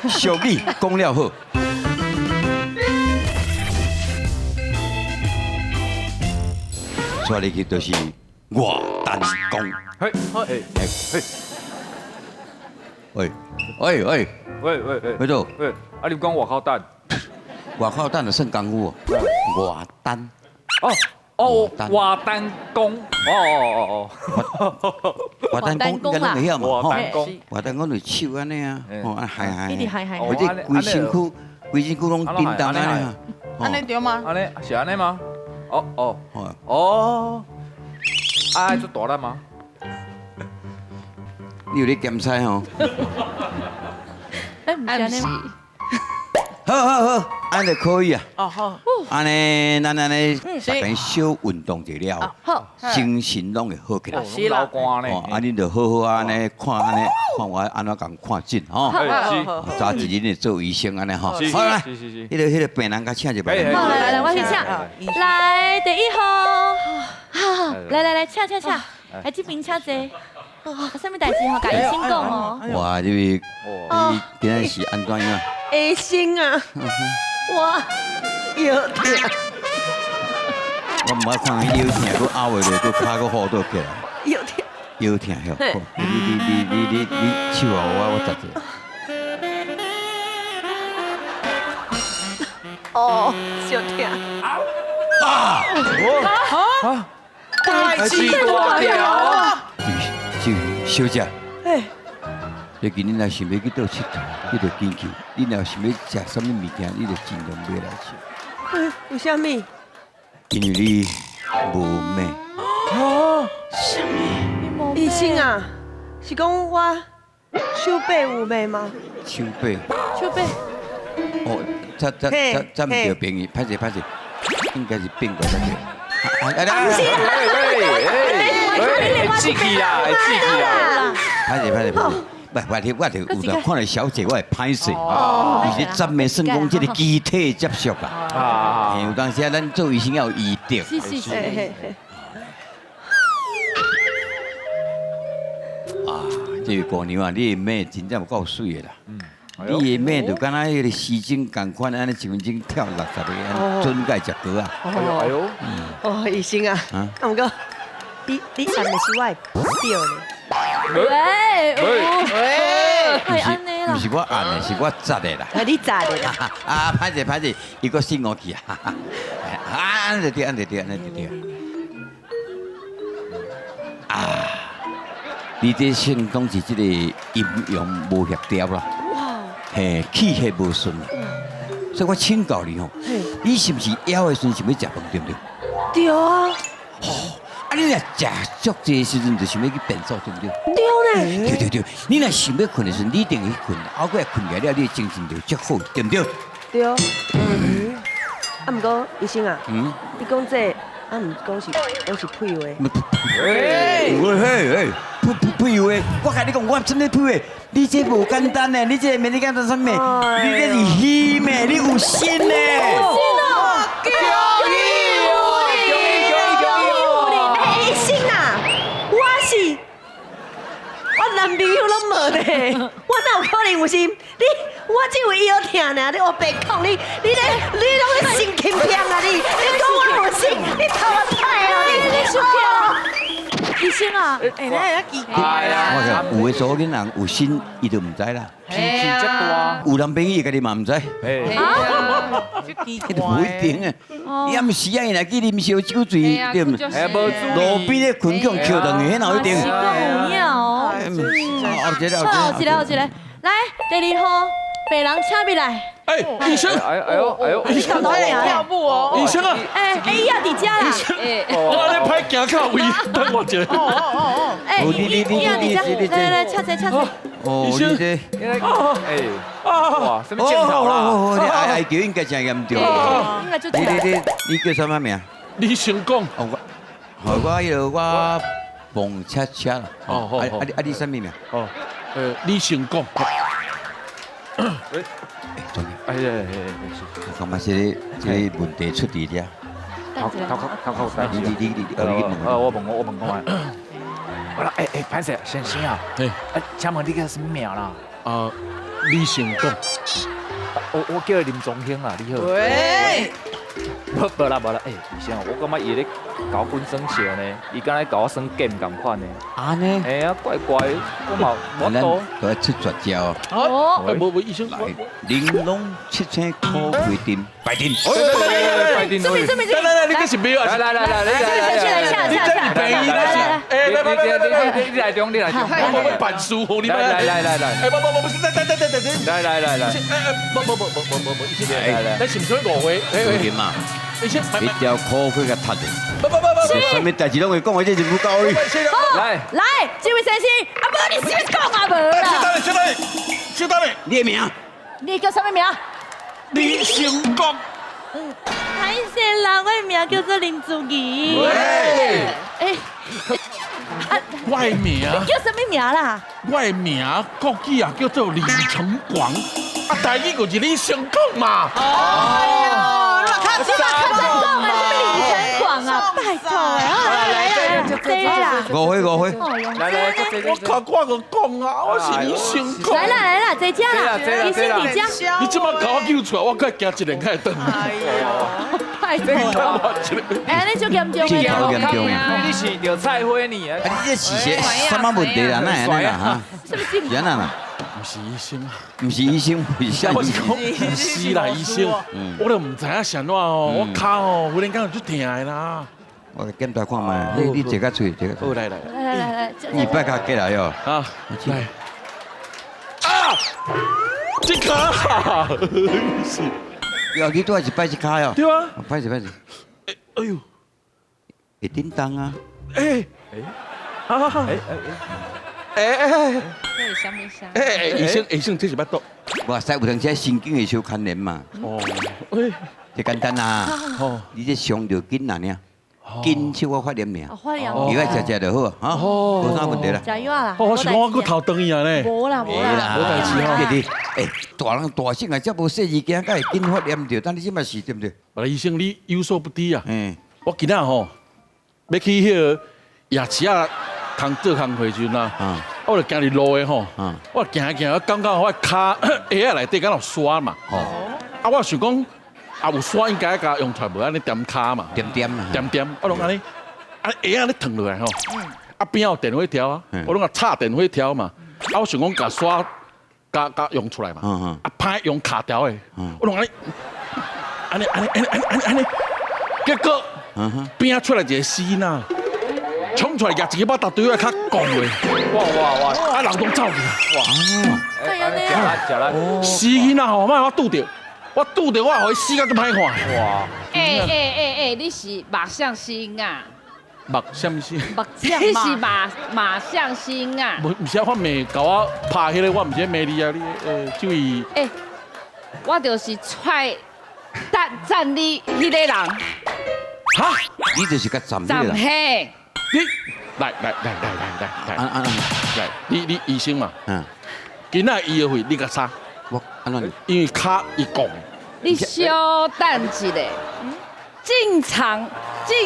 俗语讲了好。带入去就是外丹功。嘿，嘿，嘿，喂，喂喂，喂喂喂，喂做，喂，啊你讲外口等？外口等就算功夫哦，外丹。哦哦，外丹功，哦哦哦哦，外丹功应该拢会晓嘛，外丹功，外丹功就是手按呢啊，哦啊嗨嗨，一直嗨嗨，我这规身躯，规身躯拢叮当按呢啊，按呢对吗？按呢是按呢吗？哦哦哦，啊爱做大力吗？你有咧检测吼？哎，毋是。好好好，按呢可以啊。哦好，按呢，咱按呢，逐家小运动一下了，好，精神拢会好起来。是啦。哦，啊，恁就好好按呢看，按呢看我按怎共看诊吼。早一日咧做医生按呢吼。好来，彼个病人共请入来。好，来来，我去请。来，第一号，好，来来来，请请请，来这边请坐。啥物代志吼？共医生讲哦。哇，这位，你今仔是按怎样？医生啊，我腰疼。我毋捌看伊腰疼，阁拗袂落，阁跤阁好倒起来。腰疼。腰疼吼，你你你你你你手予我，我扎者。哦，小疼。啊！啊！代志大条。这小姐，你今日若想欲去佗𨑨迌，你就紧去；你若想欲食啥物物件，你就尽量买来食。为啥物？因为你无命。哦，啥物？医生啊，是讲我手臂有脉吗？手臂。手臂。哦，这这这这毋对，朋友，歹势歹势，应该是变过才对。啊啊，毋是啦。会志气啦，会志气啦。歹势歹势歹势，不，我我我就有啦，看著小姐我会歹势。其实赞美算讲这个肢体接触啦。啊。有当时啊，咱做医生要有医德。是是是。啊，这位姑娘啊，你的妹真正有够媠的啦。你的妹就敢若彼个时钟仝款，按呢一分钟跳60个，准该食糕啊。哎呦哎呦。哦，医生啊，啊，毋过。你你按的是我的表呢？喂喂，太按呢啦！毋是我按的，是我扎的啦。啊，你扎的啦！啊，歹势歹势，伊阁信我去啊！啊，按就对，按就对，按就对。啊，你这算讲是这个阴阳无协调啦。哇！嘿，气血无顺啦。所以我请教你吼，你是毋是枵的时阵想欲食饭，对毋对？对啊。啊！你若食足济的时阵，就想欲去便所，对毋对？对呢。对对对，你若想欲睏的时阵，你一定会去睏。后过睏起来了，你的精神就足好，对毋对？对。啊，毋过医生啊，你讲这啊，毋讲是讲是屁话。喂喂喂，屁屁屁话！我共你讲，我啥物屁话？你这无简单呢，你这个你讲做啥物？你这是虚的，你有心呢。有心哦。医生啊，我是我男朋友拢无呢，我哪有可能有心？你我只有腰疼尔，你乌白讲你，你咧你拢咧神经病啊你！你讲我无心，你头壳歹哦你！你生气医生啊，哎，那奇怪啦！我讲有的查某囡仔有心，伊就毋知啦。脾气这大，有男朋友伊家己嘛毋知。啊，奇怪。无一定啊，伊暗时啊，伊若去啉烧酒醉，对毋？路边咧困觉抾转去，彼哪有一定？是讲有影哦。好，一个，好，一个，一个，来，第二号，病人请入来。哎，医生！哎哎呦哎呦！你跳跳步哦！医生啊！哎哎，伊也伫遮啦！我按呢歹行到位，等我一下。哦哦哦！哎，伊也伫遮，来来来，请坐请坐。哦，你这，哎，哇，什么镜头啦？你哀哀叫应该真严重。应该就你你你你叫啥物名？你先讲。哦，我，好，我彼个我彭恰恰啦。哦哦啊你啊你啥物名？哦，你先讲。哎，哎哎哎，我感觉这个问题出伫遮。头头头头头，你你你你，你问。我问我我问讲啊。好啦，哎哎，潘 Sir 先生啊，哎，请问你叫什么名啦？啊，你先講。我叫林宗興啦，你好。喂，無啦無啦，欸，醫生，我感覺伊咧共阮耍笑呢，伊敢若共我耍 game 仝款呢。按呢？哎呀，怪怪，我嘛無法度。咱都要出絕招。哦，無無，醫生，來，玲瓏七星苦瓜陣，擺陣。擺陣，這邊這邊這邊。來來來，你這是沒啊？來來來來，來來來，下下下。你來來，哎，來來來來來，你來中，你來中。我我辦事，你來來來來來。哎，不不不，不是，等等等等等。來來來來。哎哎，不不不不不不不，醫生，來來，你是毋是誤會？對嘛？醫生，你條苦瓜共踢著。不不不不，啥物代誌攏會講，這是不夠你。來來，這位先生，啊無你是欲講啊無啦？稍等，稍等，稍等。你的名？你叫啥物名？李成國。歹勢啦，我的名叫做林珠儀。喂，哎，我的名叫啥物名啦？我的名國語啊叫做李成廣，啊，台語就是李成廣嘛。哦，你嘛較你嘛較早講啊，啥物李成廣啊，拜託啊，來來來，對啦。誤會誤會。來來，我靠，我就講啊，我是李成廣。來啦來啦，坐這啦，醫生佇這。你這擺共我救出來，我閣驚一個較會轉。哎呦，拜託。哎，你足嚴重的。嚴重啊！你是著菜花呢？啊，你這是些什麼問題啦？哪會按呢啦？哈？是不是？是按怎啦？毋是醫生啊，毋是醫生，毋是我是講毋是啦，醫生，我都毋知影是按怎哦，我跤哦，忽然間就疼的啦。我來檢查看覓，你坐較喙，坐較喙。好，來來來來來，你擺較過來喲。啊，來。啊！這跤是。哟，你拄仔是擺這跤喲。對啊。歹勢歹勢。哎呦，會叮當啊！哎哎，啊哎哎哎哎，這是啥物聲？哎，醫生醫生，這是腹肚。哇塞，有當時神經會小牽連嘛。哦，哎，這簡單啦。哦，你這傷著筋啦爾，筋小可發炎爾。發炎。伊愛食食就好，哈，無啥問題啦。食藥啦。我是講我閣頭轉去啊呢。無啦無啦，無代誌吼。你哎，大人大細漢遮無細膩，驚才會筋發炎著，但你這擺是對毋對？來，醫生你有所不知啊。嗯。我今仔吼欲去彼个夜市仔通做工課時陣啊，我就行佇路的吼，我行行，我感覺我跤鞋仔內底敢有沙嘛。啊，我想講啊有沙應該共用出來，無按呢踮跤嘛。點點啊。點點，我攏按呢，啊鞋仔咧脫落來吼，啊邊仔有電火條啊，我攏共插電火條嘛。啊，我想講共沙共共用出來嘛。啊，歹用跤條的，我攏按呢，按呢按呢按呢按呢按呢，結果邊仔出來一個死囡仔，衝出來舉一个肉頭對我跤摃落，哇哇哇！啊人攏走去哇！對啊對啊，食力，死囡仔吼，莫我拄著，我拄著我予伊死甲足歹看。哇！欸欸欸欸，你是目像星啊？目啥物星？目像你是馬馬象星啊？無，毋是啊，我罵共我拍彼个，我毋是罵你啊，你這位。欸，我就是踹站站你彼个人。哈？你就是共站彼个人。嘿。你來來來來來來來，來，你醫生嘛？嗯。今仔醫藥費你共殺？我按怎？因為跤伊講。你稍等一下，正常正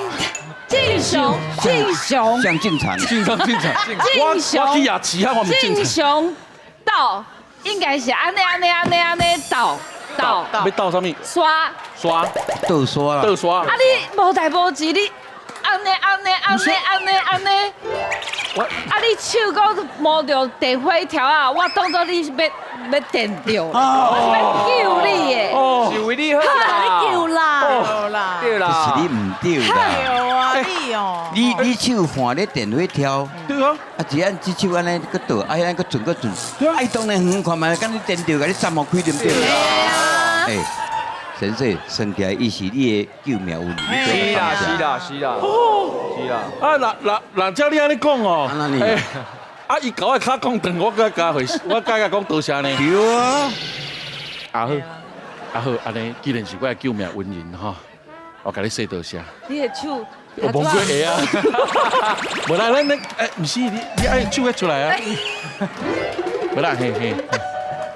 正常正常。像正常。正常正常。我我去夜市啊，我毋正常。正常倒應該是按呢按呢按呢按呢倒倒。欲倒啥物？刷。刷。倒刷啦。倒刷。啊！你無代無誌你。按呢按呢按呢按呢按呢，我啊！你手閣摸著電火條啊，我當作你欲欲電著，我是欲救你的。哦，是為你好啦，你救啦，對啦，這是你毋對啦。對啊，你哦，你手換咧電火條，對啊，啊是按這手按呢閣倒，啊按閣轉閣轉，啊伊當然遠看覓，敢你電著，共你斬予開對毋對？哎，先生，算起來伊是你的救命恩人。是啦是啦是啦，是啦。啊，若若若照你按呢講哦，啊，伊共我跤講斷，我閣加回，我閣共講多謝呢。對啊。啊好，啊好，按呢，既然是我的救命恩人吼，我共你說多謝。你的手，我摸過鞋啊。無啦，咱咱哎，毋是你，你愛手彼出來啊。無啦，嘿嘿。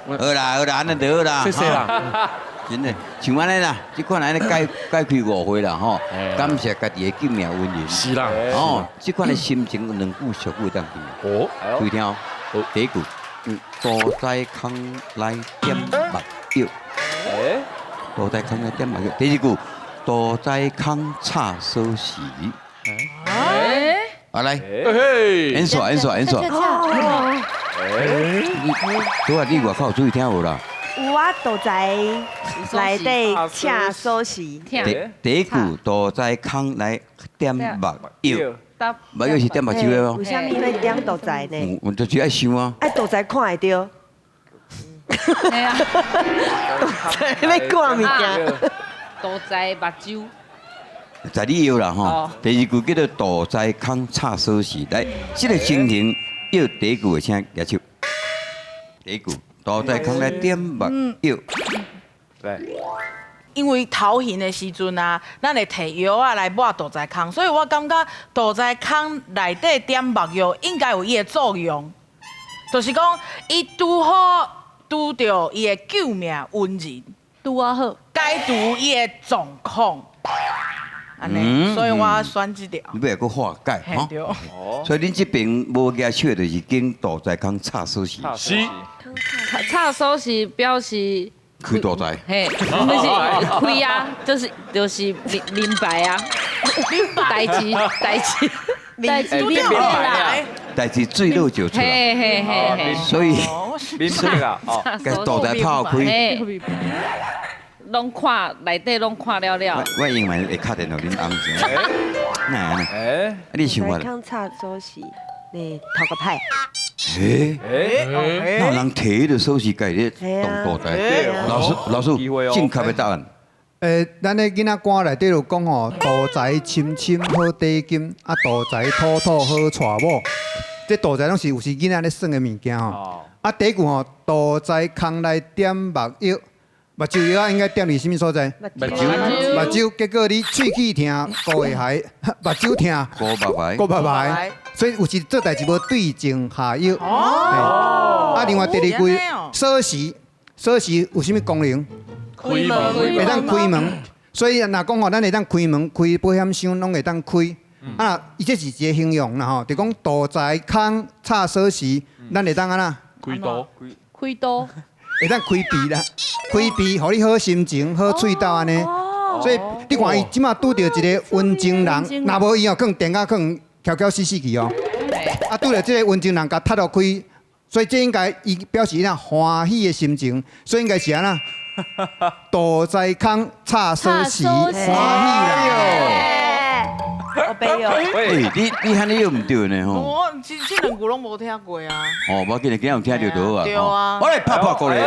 好啦好啦，按呢就好啦。謝謝啦。真的，像按呢啦，這款按呢解解開誤會啦吼，感謝家己的救命恩人。是啦，哦，這款的心情兩句俗語當聽。哦，注意聽哦。第一句，肚仔空來點目藥。肚仔空來點目藥。第二句，肚仔空插鎖匙。啊來，演煞演煞演煞。拄仔你外口有注意聽無啦？有啊，肚仔內底請鎖匙。第一句，肚仔空來點目藥。目藥是點目睭的哦。為啥物會點肚仔呢？我就是愛想啊。愛肚仔看會著。係啊。肚仔欲看物件。肚仔目睭。在你藥啦吼。第二句叫做肚仔空插鎖匙，來，這個情形要第一句的請舉手。第一句，肚仔空來點目藥。來。因為頭眩的時陣啊，咱會提藥仔來抹肚臍空，所以我感覺肚臍空內底點目藥應該有伊的作用，就是講伊拄好拄著伊的救命恩人，拄仔好解除伊的狀況，按呢，所以我選這條。你欲閣化解吼？所以恁這邊無舉手的，就是揀肚臍空插鎖匙。是。插鎖匙表示。開肚臍，嘿，不是開啊，就是明明白啊，代誌代誌代誌明白啦，代誌水落就出，嘿嘿嘿嘿，所以明白啊，共肚臍拍開，攏看內底攏看了了。我英文會敲電話恁翁先，哪會按呢？你想法？康插鎖匙，你頭殼歹。欸，哪有人提彼个鎖匙共伊咧動肚臍？老師，老師，正確的答案。咱的囡仔歌內底就講吼，肚臍深深好短金，啊肚臍土土好娶某。這肚臍攏是有時囡仔咧耍的物件吼。啊，第一句吼，肚臍空來點目藥，目睭藥仔應該點佇啥物所在？目睭。目睭，結果你喙齒疼，顧會害，目睭疼，顧目白，顧目白。所以有時做代誌無對症下藥。哦。啊，另外第二句鎖匙，鎖匙有啥物功能？開門。會當開門。所以若講吼，咱會當開門、開保險箱，攏會當開。啊，伊這是一個形容啦吼，就講肚臍空插鎖匙，咱會當按怎？開刀。開刀。會當開閉啦，開閉，予你好心情、好喙斗按呢。所以你看伊這馬拄著一個溫情人，若無伊哦，可能電甲可能翹翹死死去哦。啊，拄著這個溫情人共踢落開，所以這應該伊表示哪歡喜的心情，所以應該是按怎？肚臍空插鎖匙，歡喜啦。我背哦。欸，你按呢又毋對呢吼？我這兩句攏無聽過啊。哦，無要緊，今仔有聽著就好啊。對啊。我來拍破過來。